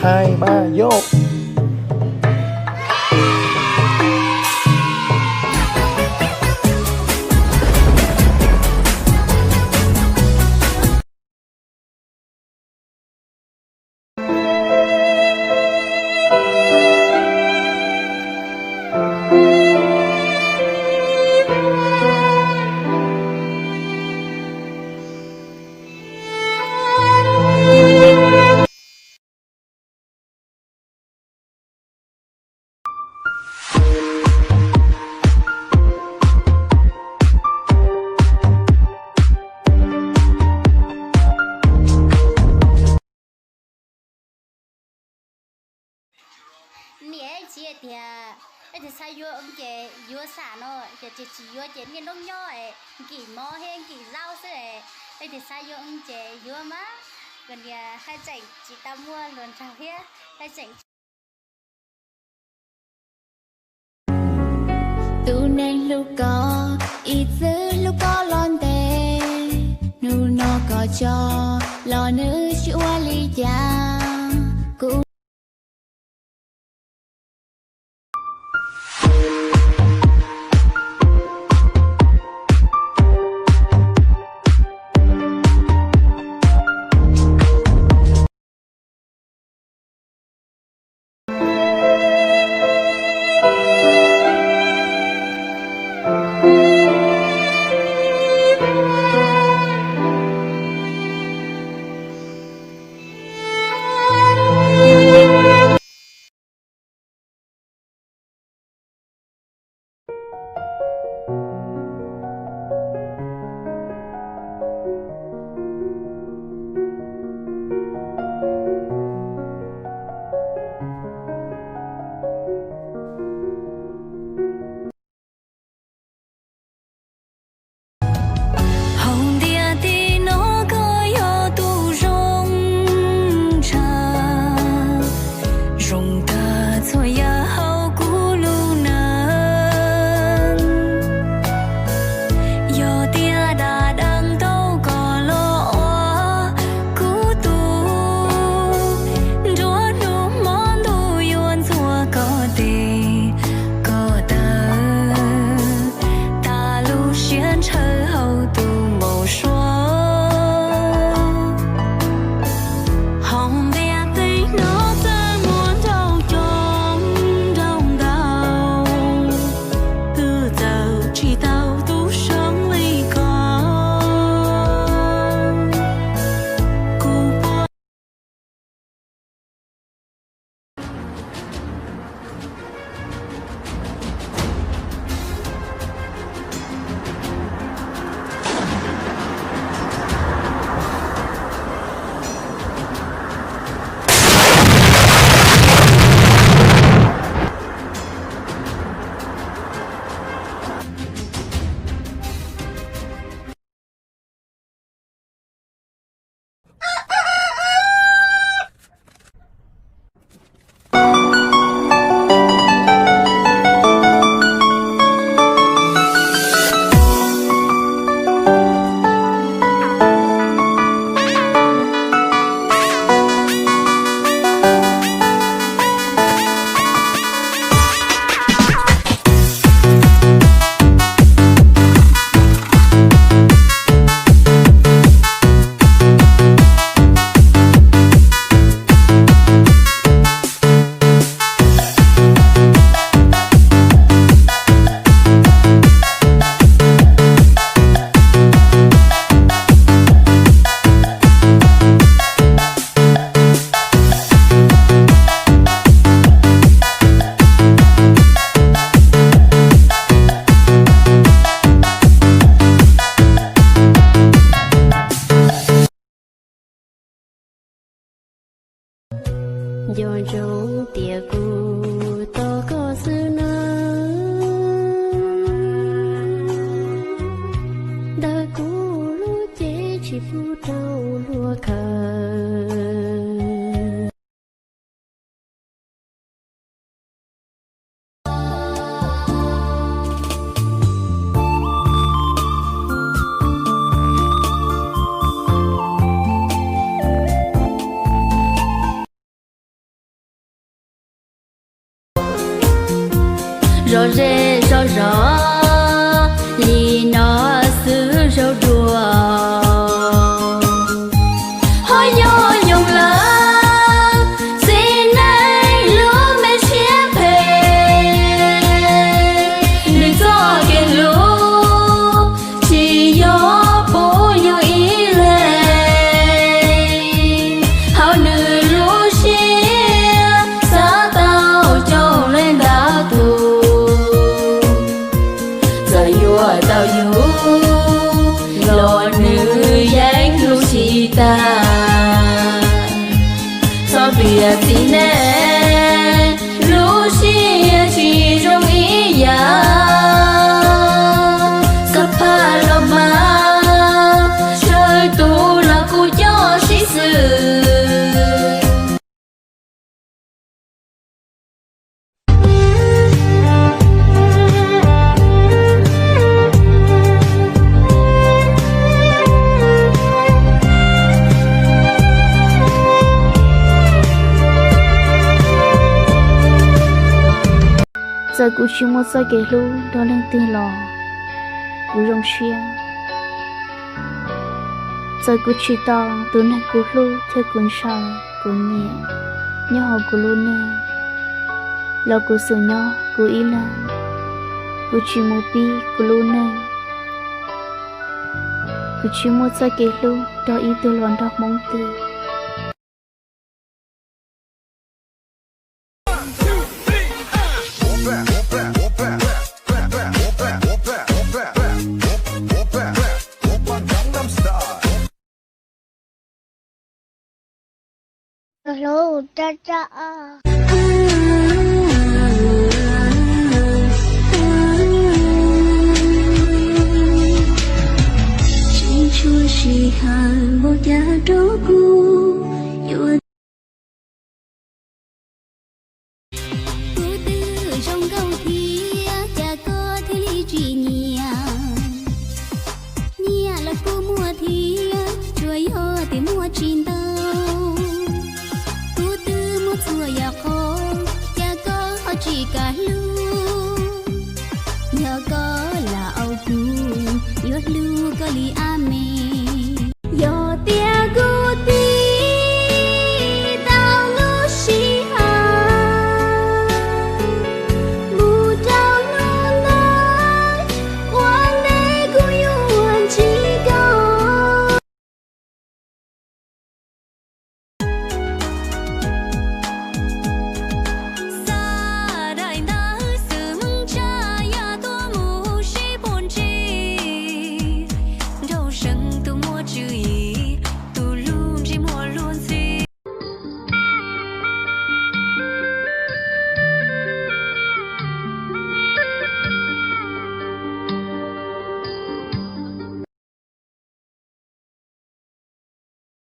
Hai, ba, yom. Niam txiv tias, ej, tsis xav yuav ces yuav xam no, ces tsis yuav ces niaj hnub nyob nkim mov thiab nkim zaub xwb. Ej, tsis xav yuav ces yuav mas, kuv niam haj tseem tsis tau muaj hluas nraug thiab, haj tseem. Tus neeg hlub koj ib txwm hlub koj los ntev, hnub no koj tso los nws tsis ua li cas. Kuv Hauv ntiaj teb no koj yog tus zoo tshaj, zoo tag txhua yam hauv kuv lub neej. Yog tias dag deev tau koj los ua kuv tug, nruab hnub hmo ntuj yuav ntxuav koj tes koj taw, tas lub siab ntshaw hauv tus npau suav. Hauv ntiaj teb no txawm muaj nraug coob nraug ntau, twb txawj tsis tau tus zoo li koj. Kuv puas Nco ntsoov tias kuv tos koj xwb na, ntawm kuv lub cev tsis pub rau luag khaws. Zov zej zov zos li no xwb zoo dua. Ho yog yoog lawm, txiv neej lub me siab phem, nws txoj kev hlub tsis yog puv nyoog ib leeg. Hauv nws lub siab xav tau coob leej ntau tus, txawm yuav tau yus los nws yeej hlub tsis tag. Txhob tias txiv neej lub siab tsis zoo ib yam, xab phaj los mas tsawg tus los kuj coj sib xws. Txawm kuv tsis muaj txoj kev hlub nrog leej twg los kuv zoo siab. Txawm kuv tsis tau tus neeg kuv hlub thiab kuv ntshaw kuv nyiam nyob hauv kuv lub neej, los kuv xum nyob kuv ib leeg, kuv tsis mus pib kuv lub neej. Kuv tsis muaj txoj kev hlub nrog ib tug hluas nraug Hmoob twg. Hlub hlub raj raj os. Tsis tshua sij hawm npaum cas rau kuv yuav. Kuv twb zoo nkauj thiab cas koj thiaj li tsis nyiam. Nyiam los kuj muaj thiab, tsuas yog tias muaj tsis ntau. Kuv twb muaj txhua yam qhov, cas koj ho tsis kam hlub. Yog koj lam au kuv, yuav hlub koj li ab me.